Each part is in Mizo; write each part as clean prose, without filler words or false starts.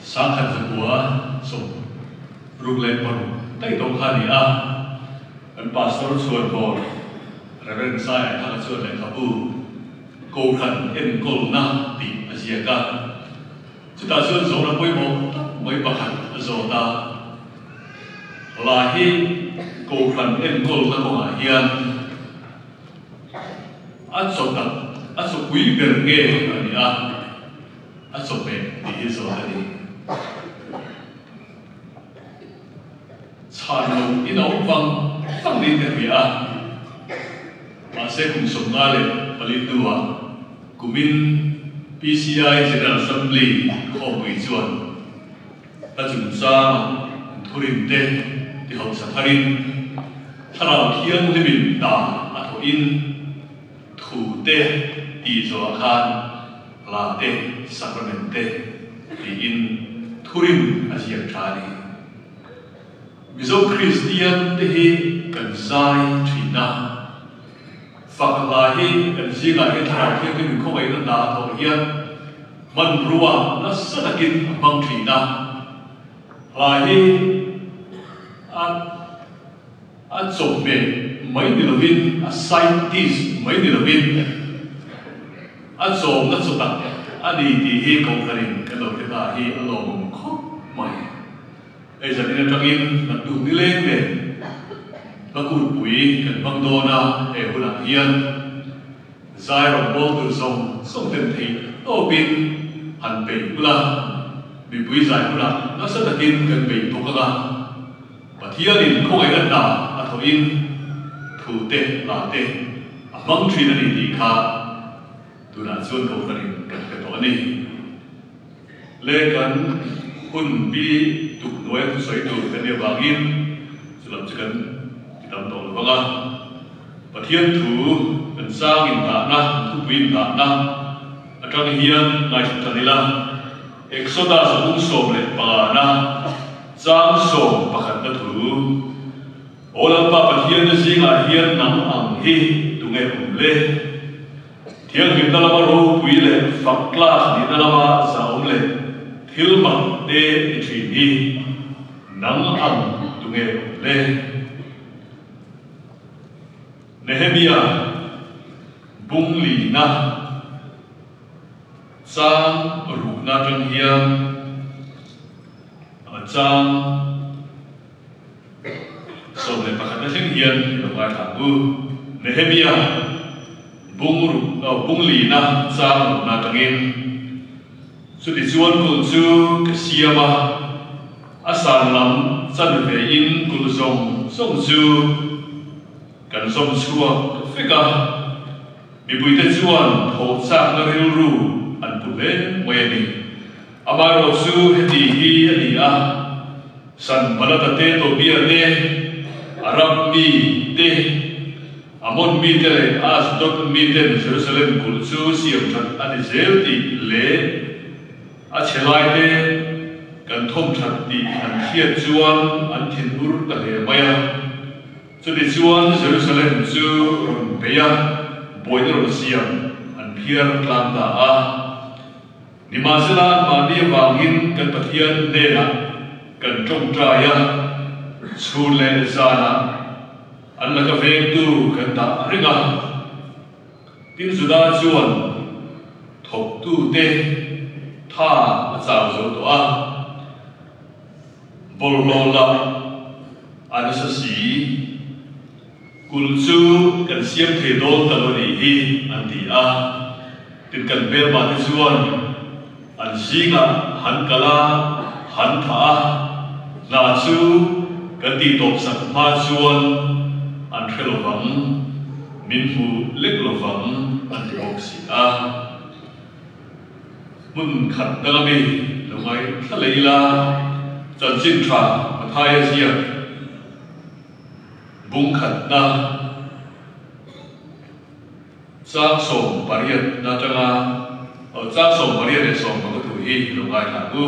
1966 daih tawh kha a ni a, kan Pastor chhuanvawr Rev. Zai Aithaka chuan lehkhabu Kohhran enkawlna tih a ziak a, chutah chuan zawhna pawimawh tak mai pakhat a zawt a, Hla hi Kohhran enkawlna kawngah hian a chaw tak, a chawpui ber nge a ni a, a chawhmeh tih hi zawt a ni. Chhan lo in a awm vang vang niin ka hria a, mahse kum 54 hnuah kumin PCI General Assembly khawmpui chuan ka chungchanga an thurin te ti hausa tharin Thlarau Thianghlimin hna a thawhin thu te tih zawhah khan hla te, sacrament te tiin thurin a ziak tha a ni. Mizo Kristian te hi kan zai thin a, fak hla hi kan zingah hian Thlarau Thianghlim khawngaihna hna a thawh hian hmanrua nasa takin a hmang thin a, hla hi a a chawhmeh mai ni lovin, a side dish mai ni lovin a chawmna chaw tak a ni tih hi Kohhranin kan lo hre ta hi a lawmawm khawp mai. Hei zanin atangin naktuk nileng nen hla kutpui kan hmang dawn a, he hunah hian zai rawngbâwl tur zawng zawng ten theih tawpin han peih ula, mipui zai hunah nasa takin kan peih bawk ang a, Pathianin khawngaihna hna a thawhin thu te hla te a hmang thin a ni tih kha tunah chuan Kohhranin kan hre tawh a ni. Le kan hun bi tuk hnuaia thusawi tur kan nih avangin chu lam chu kan ti tam tawh lo vang a. Pathian thu kan sang inngahna, thupui inngahna atang hian ngaithla tan ila, Exodus bung 15 na chang 11 na thu, Aw Lalpa Pathian na zingah hian nang ang hi tunge awm le? Thianghlimna lama ropui leh fak tlak nihna lama zahawm leh thil mak te ti thin hi nang ang tunge awm le? Nehemia bung lina chang rukna atang hian a chang 11 na thleng hian i lo ngaithla ang u. Nehemia bung ruk oh bung lina chang rukna atangin chutichuan kulh chu ka siam a, a san lam chan ve in kulh zawng zawng chu kan zawm chhuak vek a, mipuite chuan thawh chakna rilru an pu hle mai a ni. Amaherawhchu heti hi a ni a. Sanbalata te, Tobia te, Arab mi te, Amon mi te leh Ashdod mi ten Jerusalem kulh chu siam that a ni zel tih leh a chhe lai te kan thawm that tih an hriat chuan an thinur ta hle mai a. Chutichuan Jerusalem chu rawn bei a, buaina rawn siam an phiar tlang ta a. Nimahsela, mahni avangin kan Pathian hnenah kan tawngtai a, chhun leh zanah an laka vengtu kan dah reng a. Tin, Juda chuan thawktute tha a chau zo tawh a, bawlhhlawh lah a nasa si. Kulh chu kan siam thei dawn ta lo nih hi, an ti a. Tin kan hmelma te chuan an zingah han kal a, han thah a, hna chu kan tih tawp sak hma chuan an hre lo vang, min hmu lek lo vang an ti bawk si a. Hmun khat dang ami lo ngaithla leh ila, chanchin tha Mathaia ziak. Bung khatna chang 18 na atanga chang 86 thu hi lo ngaithla ang u.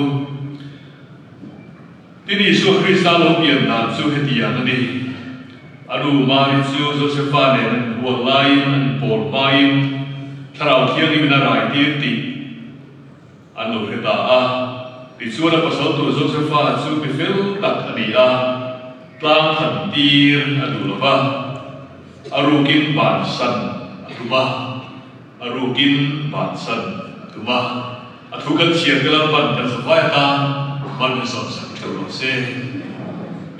Tin Isua Krista lo pian dan chu hetiang a ni. A nu Mari chu Josefa nen an inhual laiin an inpawl hmain Thlarau Thianghlimin a rai tir tih an lo hre ta a. Tichuan a pasal tur Josefa chu mi fel tak a ni a, tlang than tir a duh lo va, a rukin bansan a tum a, a rukin bansan a tum a. A thu kan chhiar te lalpan kan zavai atan man a zawmsak theuh lo se.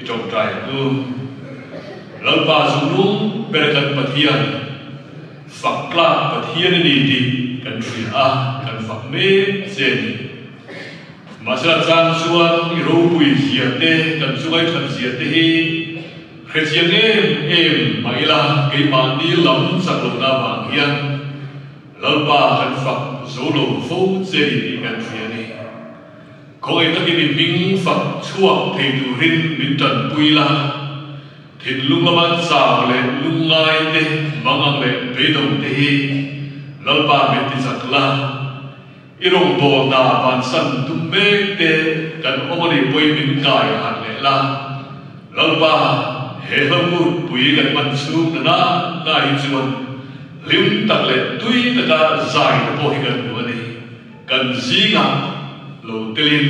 I tawngtai ang u. Lalpa zunglung ber kan Pathian, fak tlak Pathian a ni tih kan hria a, kan fak mek che a ni. Mahsela chang chuan i ropui zia te, kan chungai that zia te hi hrechiang em em mah ila keimahni lam chak lohna avang hian Lalpa kan fak zo lo fo che ni tih kan hria a ni. Khawngaih takin i hming fak chhuak thei turin min tanpui la, thinlung lama chau leh lungngai te, mangang leh beidawng te hi Lalpa min ti chak la. I rawngbâwl hna vansan tum mek te kan awm a nih pawhin min kai han leh la. Lalpa, he hlauhkut pui kan hman chhung na na na hi chuan hlim tak leh tui taka zai te pawh hi kan hmu a ni. Kan zingah lo telin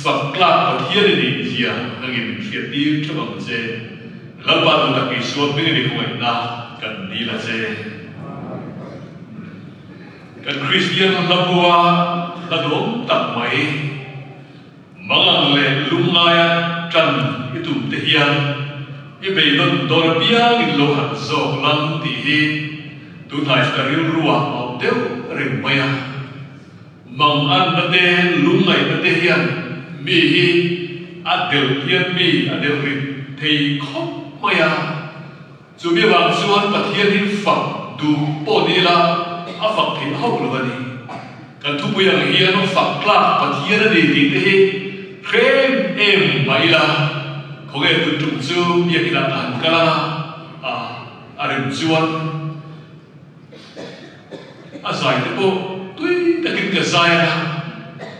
fak tlak Pathian i nih zia nangin min hriat tir theuh ang che. Lalpa duh tak Isua hmingin i khawngaihna kan dil a che. Kan Kristian hlabua hla duam tak mai, mangang leh lungngaia tan i tum te hian i beidawn dawn apiangin lo han zawk lang tih hi tunhnai chu ka rilruah a awm deuh reng mai a. Manganna te, lungngaihna te hian mi hi a delh hian mi a delh rit thei khawp mai a. Chu mi vang chuan Pathian hi fak duh pawh ni ila a fak theih hauh lo a ni. Kan thupui ang hian fak tlak Pathian a ni tih te hi hre em em mah ila khawnge tun tum chu biakinah ka han kal a, a a rem chuan a zai te pawh tui takin ka zai a,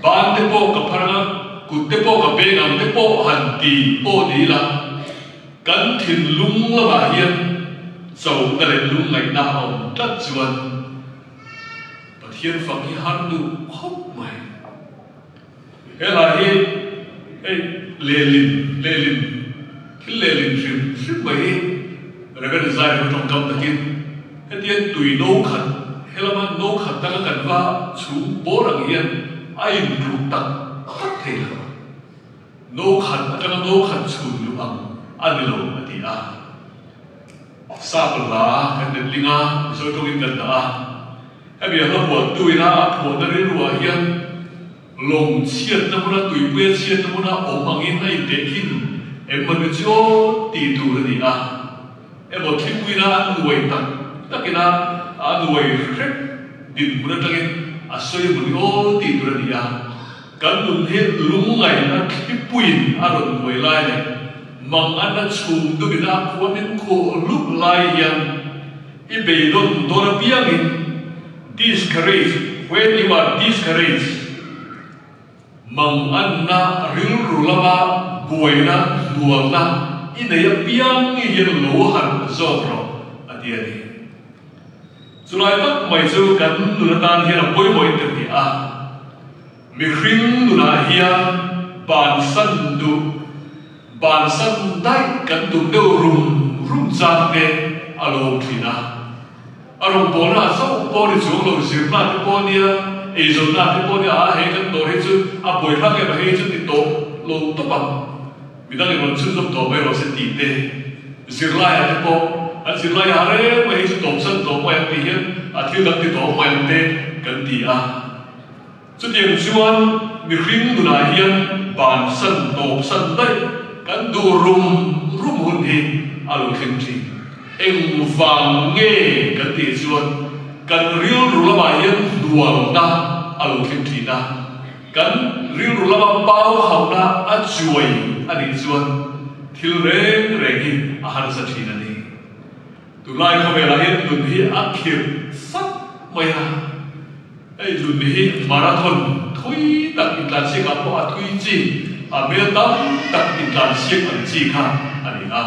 ban te pawh ka phar ang a, kut te pawh ka beng ang te pawh han ti pawh ni ila, Kan thinlung lamah hian chona leh lungngaihna a awm tlat chuan Pathian fak hi har duh khawp mai. He hla hi hei lehlin lehlin thil lehlin hrim hrim mai hi Reverend Zairema tawngkam takin hetiang tui no khat helama no khat taka kan va chhung bawr ang hian a intluk tak tak thei lo. No khat atanga no khat chhun luh ang a ni lo a ti a. Sap hla kan letling a, Mizo tawngin kan dah a. Hemi a hla huattu ina a phuahna rilruah hian lawng chhiatna hmuna tuipuia chhiatna hmuna awm angin a intehkhin emaw ni chu aw tih tur a ni a. Emaw thlipuina a nuai tak takina a nuai hrep dinhmun atangin a sawi emaw ni aw tih tur a ni a. Kan nun hi lungngaihna thlipuiin a rawn nuai lai leh manganna chhum dumin a khuamin khuh lup lai hian i beidawn dawn apiangin discourage when you are discouraged manganna rilru lama buaina hnualna i nei apiang hian lo harh zawk rawh a ti a ni. Chulai tak mai chu kan nun atan hian a pawimawhin ka ti a, mihring nunah hian bansan duh, bansan daih kan tum deuh rum rum chang te a lo awm thin a. A rawngbawlna ah chauh pawh ni chuang lo, zirna te pawh nia, eizawnna te pawh nia, a hei kan tawh hi chu a buaithlak em a hei chu ti tawh lo tawp ang. Midang in rawn chhunzawm tawh mai rawh se tih te, zirlaiah te pawh an zirlai a reng mai hi chu tawpsan tawh mai ang tih hian a thil dang ti tawh mai ang te kan ti a. Chutiang chuan mihring nunah hian bansan tawpsan daih kan duh rum rum hun hi a lo thleng thin. Engvang nge kan tih chuan kan rilru lamah hian hnualna a lo thleng thin a. Kan rilru lama pau hauhna a chuai a nih chuan thil reng reng hi a harsa thin a ni. Tunlai khawvelah hian nun hi a khirh fat mai a, hei nun hi marathon thui tak intlansiakah pawh a thui chi, a hmel tam tak intlansiak ang chi kha a ni a.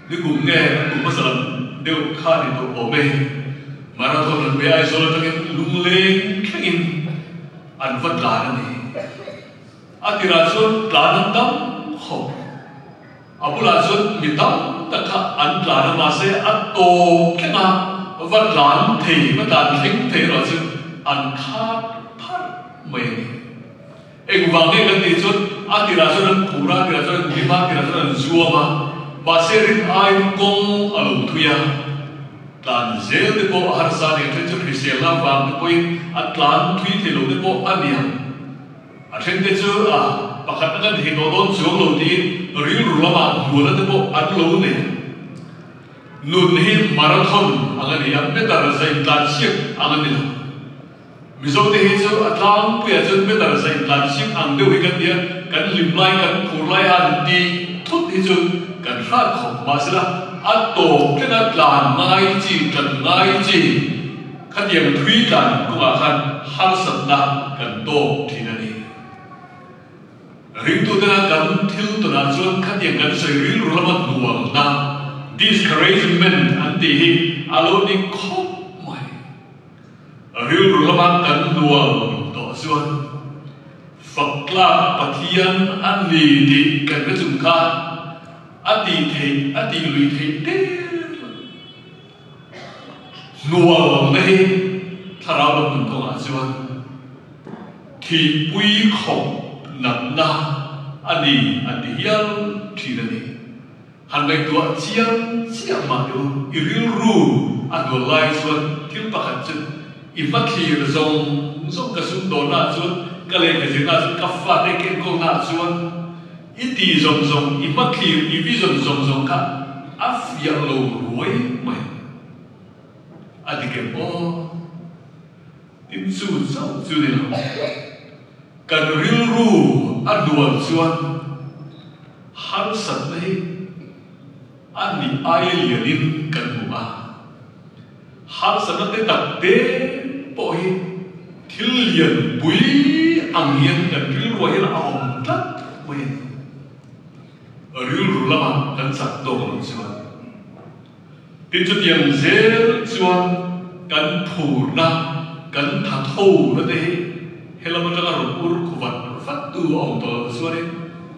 Nikum nge an kum hmasa lam deuh kha ni tawh awm e. Marathon an be Aizawl atangin lungleng thlengin an va tlan a ni. A tirah chuan tlan an tam khawp. A bulah chuan mi tam tak kha an tlan a, mahse a tawp thleng a, va tlan thei, va tlan thleng thei erawh chu an khat pharh mai a ni. Engvang nge kan tih chuan a tirah chuan an phur a, a tirah chuan an hlim a, a tirah chuan an zuam a, mahse rin aiin kawng a lo thui a, tlan zel te pawh a harsa a ni, a then chu hriselna vang te pawhin a tlan thui thei lo te pawh a ni ang. A then te chu a pakhat na kan thei tawh dawn chuang lo tiin rilru lamah hnualna te pawh an lo nei ang. Nun hi marathon ang a ni a, meter zain tlan chhiat ang a ni lo. Mizo te hi chu a tlangpuiah chuan meter zain tlan chhiat ang deuh hi kan nia, kan hlim lai kan phur lai han ti thut hi chu kan hrat khawp. Mahsela a tawp tlenga tlan ngai chi, tlan ngai chi khatiang thui tlan kawngah khan harsatna kan tawk thin a ni. Ringtutena kan thil tunah chuan khatiang kan sawi rilru lama hnualna, discouragement, an tih hi a lo ni khawp mai. Rilru lama kan hnual tawh chuan Faktlak Pathian a ni tih kan hre chung khan a tih theih a tih lui theih der lo. Hnual na hi thlarau lam nun kawngah chuan thihpui khawp natna a ni an ti hial thin a ni. Han ngaihtuah chiang chiah mah teh u, i rilru a hnual lai chuan thil pakhat chu i hma thlir zawng zawng ka sumdawnnaah chuan, ka lehkha zirnaah chuan, ka fate ka enkawlnaah chuan i tih zawng zawng, i hma thlir, i vision zawng zawng kha a fiah lo ruai mai. A dik em aw? Tin chu chauh chu ni lo. Kan rilru a hnual chuan harsatna hi a nih aia lianin kan hmu a. Harsatna te tak te pawh hi thil lian pui ang hian kan rilruah hian a awm tlat mai a ni. Rilru lamah kan chak tawk lo chuan. Tin chutiang zel chuan kan phurna, kan thathona te hi helam atanga rawn ur khu vat vat tu a awm tawh loh chuanin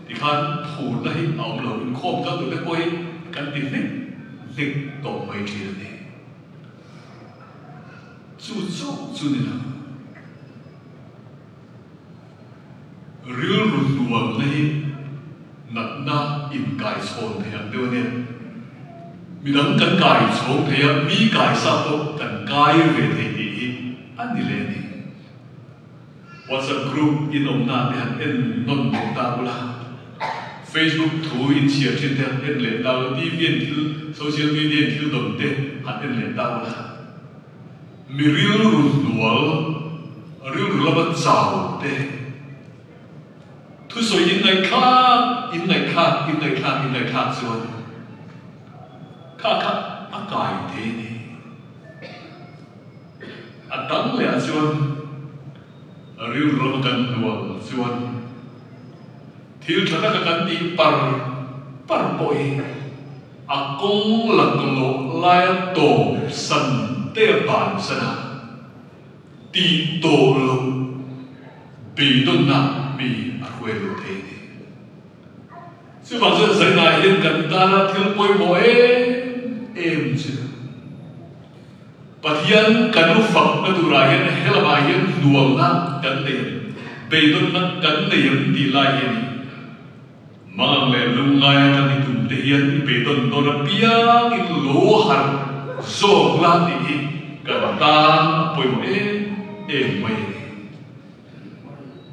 tikhan phurna hi a awm lo, inkhawm kal tur te pawh hi kan ti hnik hnik tawh mai thin a ni. Chu chauh chu ni lo. Rilru hnualna hi natna inkaichhawn thei ang deuh a nia. Midang kan kai chhawng thei a, mi kaisa pawh kan kai ve thei tih hi a ni leh a ni. WhatsApp group in awmna te han en nawn leh ta ula, Facebook thu in chhiar thin te han en leh ta ula, TV in thil, social media in thil dawn te han en leh ta ula. Mi rilru hnual, rilru lama chau te, thusawi inngaihthlak, inngaihthlak, inngaihthlak, inngaihthlak chuan kha kha a kai thei a ni. A dang leh ah chuan rilru lama kan hnual chuan thil tha taka kan tih par par pawh hi A kawng laklawh laia tawp san te a ban san a, tih tawh loh beidawnna mi a hruai lo thei a ni. Chuvang chuan zainah hian kan tana thil pawimawh em em chu Pathian kan fakna turah hian helamah hian hnualna kan nei em, beidawnna kan nei em tih lai hi a ni. Mang leh lungngai atang i tum te hian i beidawn dawn apiang in lo harh zawk la tih hi kan tan a pawimawh em em mai a ni.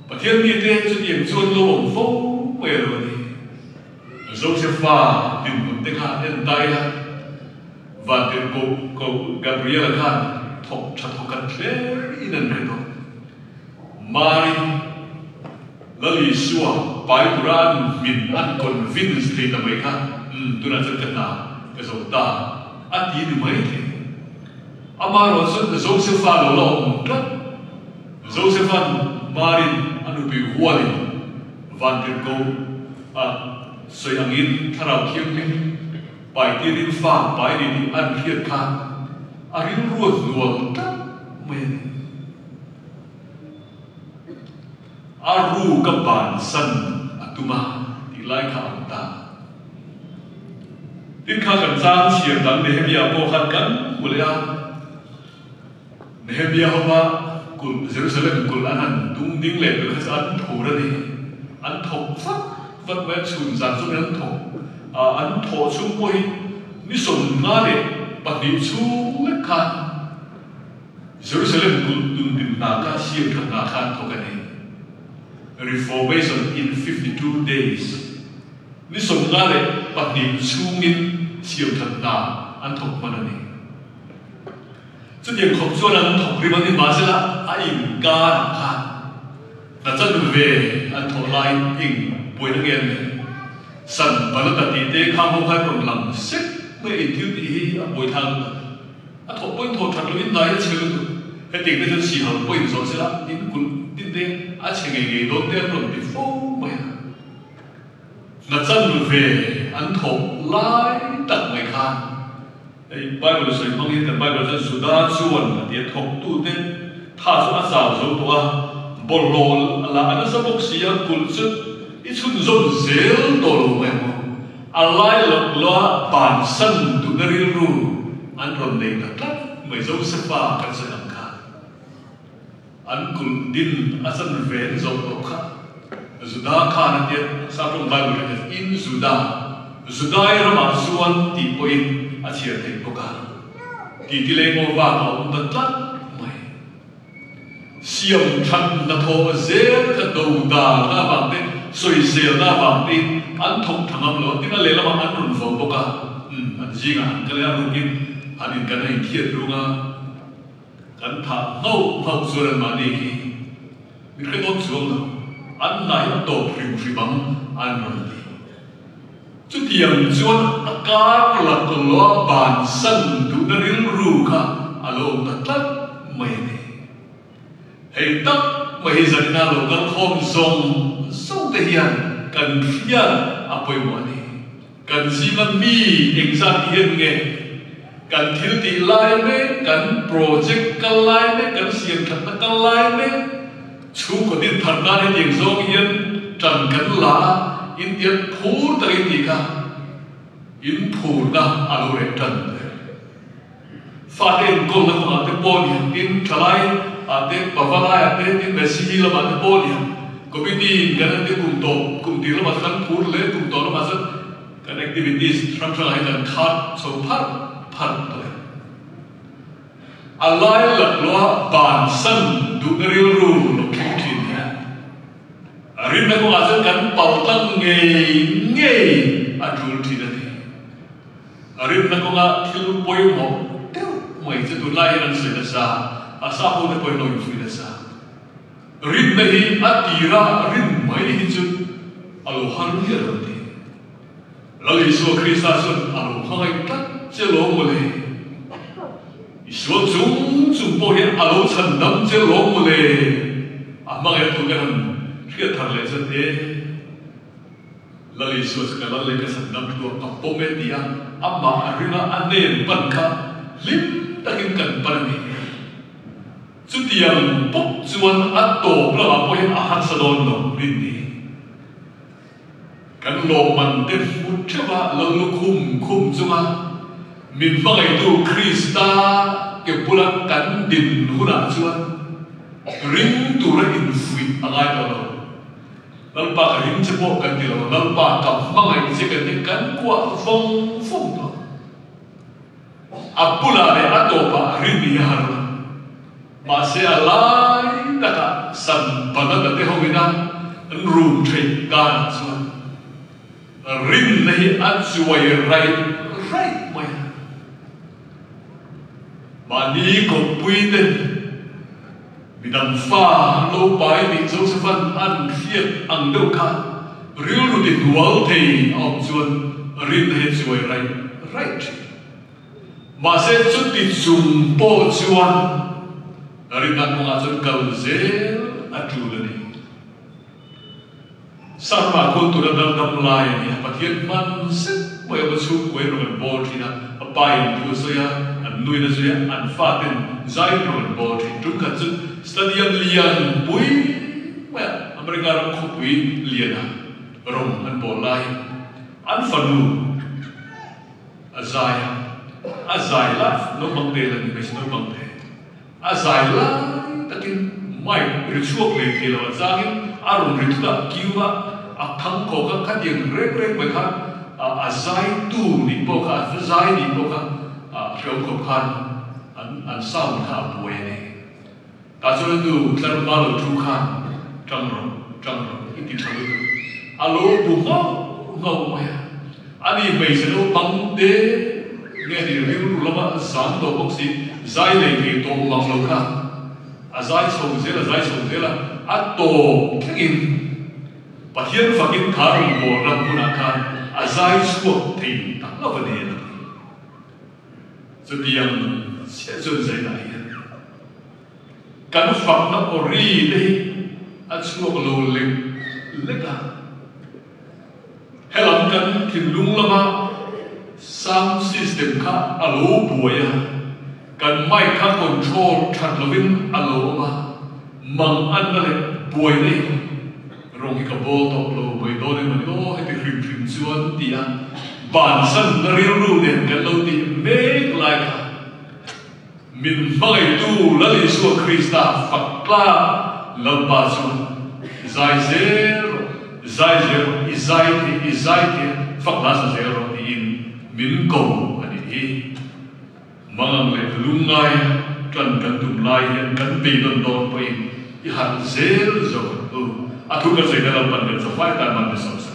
Pathian mite chutiang chuan lo awm fo mai a lo a ni. Josefa dinhmun te kha en ta ila, Vantirhkoh ko Gabriela khan thawk tha thawk an hle in an hre tawh. Mari, Lal Isua pai tura an hmin an convince thei ta mai kha, umm tunah chuan ka hna ka zo ta a ti ni mai thei. Amaherawh chuan Josefa lo la awm tlat. Josepha'n Marin a nupui hualin vantirhkoh a sawi angin Thlarau Thianghlim pai tirin fa pai ni tih an hriat khan a rilru a hnual tlat mai a ni. A ruk a bansan a tum a tih lai kha a awm ta. Tin kha kan chang chhiar dang Nehemiah pawh khan kan hmu leh a. Nehemiah hova kulh Jerusalem kulh an han tung ding leh tur kha chu an phur a ni. An thawk vat vat mai a, chhun zan chuan an thawk a, an thawh chhung pawh hi ni 52 chhung lek khan Jerusalem kulh tun din hna kha siam that hna kha an thawk a ni. Reformation in 52 days, ni 52 chhungin siam that hna an thawk hman a ni. Chutiang khawp chuan an thawk rim a ni mahsela a inkar ah khan hna chan ve an thawh laiin eng buaina nge an neih? San Balata tih te kha ho khan rawn lang sek mai a inthil tih hi a buai thang lutuk a thawh pawhin thawh that lohin hnai a chhe lutuk. Hetiang te chuan sihal pawhin zawh sela in kulh tin te a chhe ngei ngei dawn te an rawn ti fo mai a. Hna chan ve an thawh lai tak mai khan Hei Bible sawi hmang hian kan Bible chuan Juda chuan a ti a, thawktute tha chu a chau zo tawh a, bawlhhlawh lah a nasa bawk si a, kulh chu i chhunzawm zel tawh lo mai ang aw. A lai lawk lo a bansan duhna rilru an rawn nei ta tlat mai Josefa kan sawi ang khan. An kulh din a chan ven zawh tawh kha Juda khan a tia, Saptawng Bible hi kha in Juda, Judai ramah chuan tih pawhin a chhiar theih bawk a, titi leng aw vak a awm ta tlat mai. Siam that hnathawh zel kha do dalna avang te, sawiselna avang tein an thawk tha ngam lo a, tin a lehlamah an rawn vo bawk a, umm an zingah an kal e a rukin an inkan a inthiat rung a. Kan thah nghauh nghauh chuan an mahni khi mi hre dawn chuang lo, an hna hi a tawp hrim hrim ang an rawn ti. Chutiang chuan a kar lak lo a bansan duhna rilru kha a lo awm ta tlat mai a ni. Hei tak mai hi zanina lo kal khawm zawng zawng te hian kan hriat a pawimawh a ni. Kan zinga mi engzat hian nge kan thil tih lai mek, kan project kal lai mek, kan siam thatna kal lai mek, chhungkaw din thar nan hetiang zawng hian tan kan la a, in tiang phur takin tih kha in phurna a lo reh tan ber. Fate enkawlna kawngah te pawh ni ang, tin thalai ah te, pavalai ah te, tin Mesihi lamah te pawh ni ang. Committee in kan en te kum tawp, kum tir lamah chuan kan phur hle, kum tawh lamah chuan kan activities hrang hrangah hi kan khat chho pharh pharh tawh e. A lai laklawha bansan duhna rilru lo thleng thin hian a rinna kawngah chuan kan paltlang ngei ngei a tul thin a ni. A rinna kawnga thil pawimawh deuh mai chu tunlai hian an sawi nasa, a sa ho te pawhin lo infuih nasa. Rinna hi a tira rin mai hi chu a lo har miah lo ti. Lal Isua Krista chuan a lo hmangaih tlat che lo mawle. I sual chung chung pawh hian a lo chhan dam che lo mawle. A hmangaih a thu kan han hriat thar leh chuan e. Lal Isua chu ka lal leh ka chhan dam hnuah ka pawm e tia amah a ringa a hnen pan kha hlim takin kan pan a ni. Chutiang bawk chuan a tawp lamah pawh hian a harsa dawn lo rin ni. Kan lawmman te hmu theuh a lo lukhum khum chunga min hmangaihtu Krista ke bula kan din hunah chuan ring tura infuih a ngai tawh lo. Lalpa ka ring che pawh kan ti lo, Lalpa ka hmangaih che kan ti kan kuah vawng vawng tawh. A bulah leh a tawpah rin hi a har lo. Mahse a lai takah san banana te ho ina an rum theih karah chuan rinna hi a chuai raih raih mai a. Mahni kawppui ten Midang fa an lo pai tih Joseph-a'n an hriat ang deuh kha rilru ti hnual thei a awm chuan rinna hi a chuai raih raih thin. Mahse chuti chung pawh chuan rinna kawngah chuan kal zel a tul a ni. Sarma khawn tura dal dam lai a ni a, Pathian hman zet mai awm a chhungkuain rawn an bawl thin a, a pa in thu a sawi a, an nuin a zui a, an faten zaiin rawn an bawl thin. Tum khat chu stadium lian pui mai a. America ram khawpui liana rawng an bawl laiin an fanu a zai a, a zai lai naupang te la ni hmeichhe naupang te a zai lai takin mic ri chhuak leh thei lo a changin a rawn ri thut a, kiu a a thang khawk a, khatiang reng reng mai khan a zai tu nih pawh kha a zai nih pawh kha a hreawm khawp khan an sound kha a buai a ni. Tah chuan a nu tlarhma lo thu khan ṭang rawh, ṭang rawh i ti ṭha lutuk. A lo bu nghauh nghauh mai a. Ani hmeichhe naupang te nge ni rilru lama zam tawh bawk si, zai nei thei tawh mang lo kha a zai chho zel a zai chho zel a, a tawp thlengin Pathian fakin kha rawngbawlna hmunah khan a zai chhuak thei tak lo a ni a ti. Chutiang chiah chuan zainah hian kan fakna awri te hi a chhuak lo lek lek a. Helam kan thinlung lama sound system kha a lo buai a, kan mic kha control that lovin a lo awm a, mang anna leh buaina in Rawng hi ka bawl tawh lo mai dawn em a ni aw, heti hrim hrim chuan ti a, bansan na rilru nen kan lo tih mek lai kha min hmangaihtu Lal Isua Krista fak tlak Lalpa chuan zai zel rawh, zai zel rawh, i zai thei, i zai thei a, fak hla sa zel rawh tiin min ko a nih hi. Mangang leh lungngai tan kan tum lai hian kan beidawn dawn pawhin i harh zel zawk ang u. A thu kan sawi na lam pan kan chawhfai tan man ni sawm se.